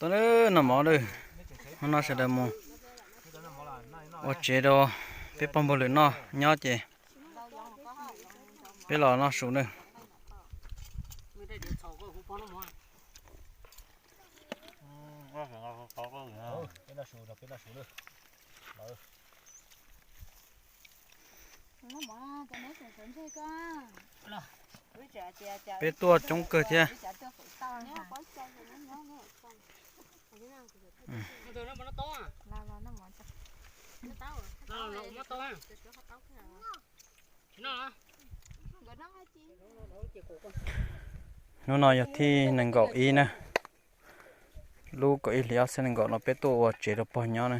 Tuaj nawb noj mov nawb. Hnub no sawv daws mus ua tsev rau peb pog npog lwm noj nyob ces peb los noj su nawb. Peb tuaj coob kawg thiab. Hnub no yog thib nees nkaum ib na, lub kaum ib hlis ob txhiab nees nkaum no peb tuaj ua tsev rau pog nyob na.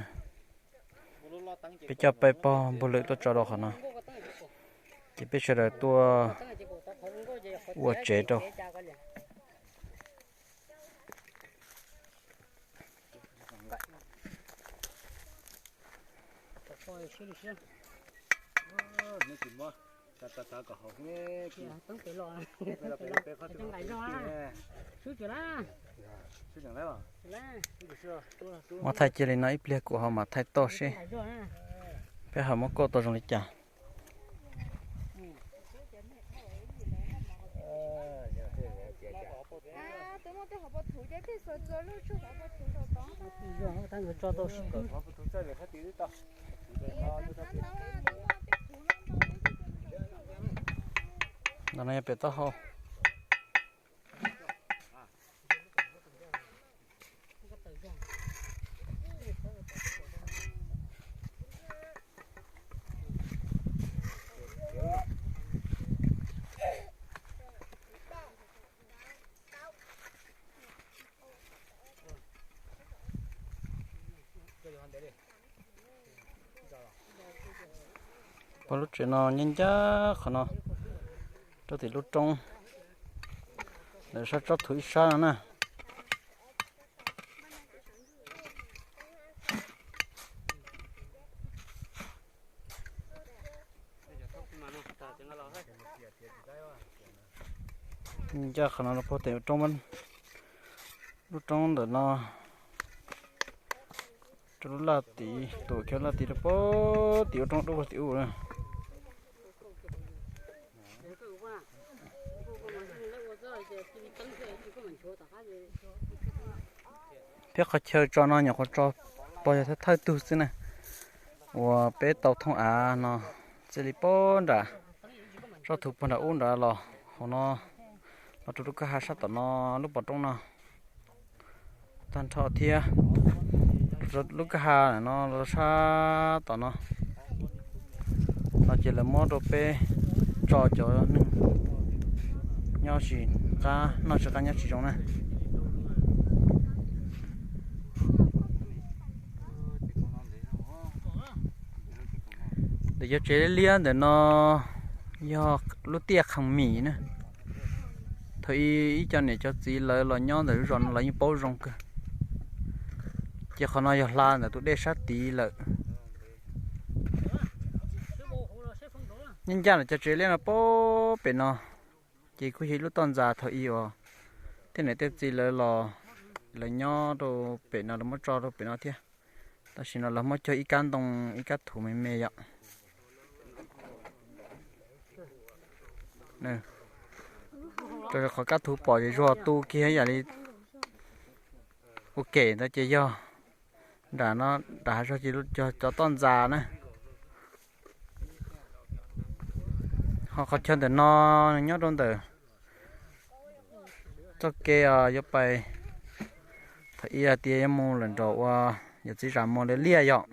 Peb coj peb pog npog lwm tuaj tso rau qhov no, ces peb sawv daws tuaj ua tsev rau. Muab thaij cia li no ib pliag kuv ho mam thaij toj seb peb ho muab kuaj tau zoo li cas. Ntawm no yog pem taub hau. Pog lub tsev no nyob ncaj qhov no, rau tim lub roob, ntawm sab tsob thuv ib sab no na. Ncaj qhov no rau pog tim lub roob, lub roob ntawm no, rau lub laj tid, tus kiag laj tid rau pog tim ub roob dub pog tim ub na. Thiab qhov chaw tso no nyuam qhuav tso pog yog thawj thawj tug xwb na, uas peb tau thooj av no txij li pog nram tsob thuv pog nram ub nrad los hauv no, los rau lub kwj ha sab tom no, lub pov roob no tag nrho thiab. Lub kwj ha no los sab tom no, no ces lawv muab rau peb tso cov neeg nyob tsis qab, noj tsis qab nyob tsis zoo na. Ntawm cov tsev liab liab ntawm no yog lub tiaj Kham Mis na. Thaum ub ib co niam cov txiv lawv los nyob ntawm lub zos no lawv yeej paub zoo kawg. Ces qhov no yog hla ntawm tus dej sab tid lawm. Nyob ncaj ntawm cov tsev liab no pog pem no, ces kuj yog ib lub toj ntxas thaum ub uas tej niam tej txiv lawv los, lawv nyob rau pem no, lawv muab tso rau pem no thiab. Tam sim no lawv muab cog ib kab ntoo ib kab thuv me me yom. Rau qhov kab thuv pom ces zuag tu kiag yam li ua ke ntawd ces yog nram no, nram hav zog ces cov toj ntxas na. Ho qhov chaw ntawm no nyob rau ntawm txoj kev yuav pais, thaum ub hais tias yuav mus lawm nraum uas yawm txiv Zam Muas lawv liaj yom,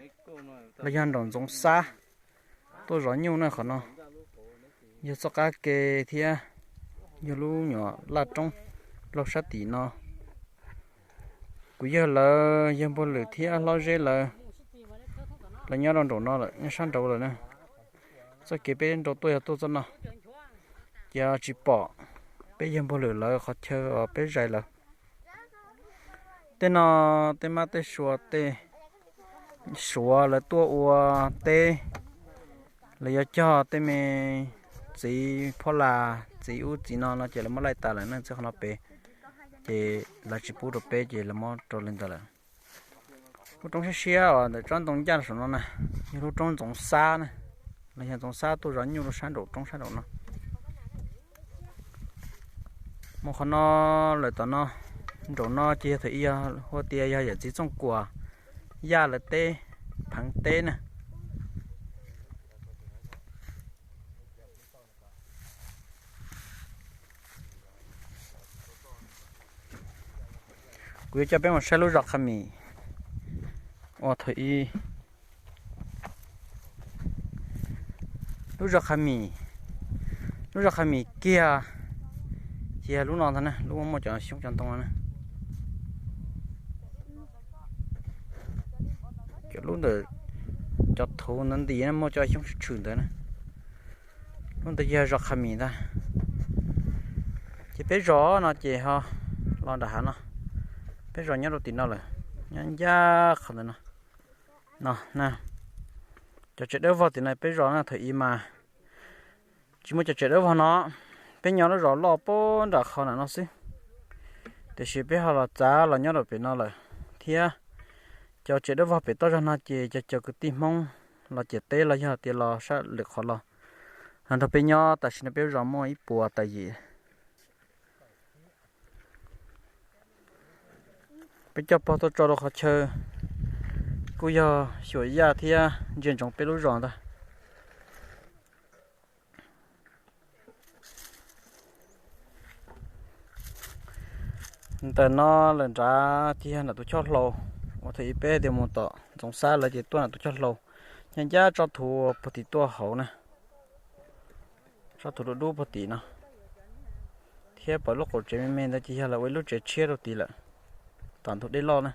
los yog nraum Ntxoov Xab tuaj zov nyuj na. Qhov no yog txoj qab ke thiab yog lub nyuam laj roob laug sab tim no. Kuv yawg lawv, yawg Npuag Lwm thiab Hlob Zeb lawv, lawv nyob rau nraum no lawm, nyob sab nraud lawm na. Txoj kev peb nrau tuaj yog tuaj txoj no, ces tsis pom peb yawg Npuag Lwm lawv qhov chaw peb zais lawm. Tej no tej mab tej sua tej Suav lawv tuaj ua teb, lawv yuav cog tej me txiv phob las txiv ub txiv no no ces lawv muab laij tas lawm ne. Txij qhov no pem ces lawv tsis pub rau peb ces lawv muab rau li ntawd lawm. Lub roob siab siab uas ntawm tsob ntoo ncaj saum no na, yog lub roob Ntxoov Xab na, los yog Ntxoov Xab tuaj zov nyuj rau sab nraum roob sab nraum no. Muaj qhov no lawm tom no, nraum no ces yog thaum ub yog hu tias yog yawm txiv Txooj Kuam Yaj lawv teb, pheev teb na. Kuv yuav coj peb mus saib lub zos Qha Mis uas thaum ub, lub zos Qha Mis, lub zos Qha Mis kiag ces yog lub no ntag na, lub muaj cov xyoob cov ntoo no na. Cov lub ntawm cov thuv ntawd nti na muaj cov xyoob tshwm tshwm ntawd na. Lub ntawd yog zos Qha Mis ntag. Ces peb zos no ces ho los nram hav no, peb zos nyob rau tim no lawm, nyob ncaj qhov ntawd no. No na, cov tsev dawb vog tim no peb zos na, thaum ub mas tsis muaj cov tsev dawb vog no, peb nyob lub zos loj puag nram qhov nram no xwb. Tiam sis peb ho los txav los nyob rau pem no lawm thiab. Cov tsev dawb vog pem toj zog no ces cov cov kwv tij Hmoob los ciam teb los yog tias los sab lwm qhov los, los nrog peb nyob. Tam sim no peb lub zos muaj ib puas tawm yim. Peb coj pog tuaj tso rau qhov chaw kuj yog xyuam yaj thiab ntsia ntsoov peb lub zos ntag. Ntawm no lawm nrad ces yog nram tus choj hlau uas thaum ub peb tias mus tom Ntxoov Xab lawv ces tuaj nram tus choj hlau, nyob ncaj tsob thuv puag tim tuaj hauv na, tsob thuv dub dub puag tim no, thiab pom lub qaum tsev me me ntawd ces yog lawv ua ib lub tsev tshiab rau tid lawm, tom ntug dej loj na.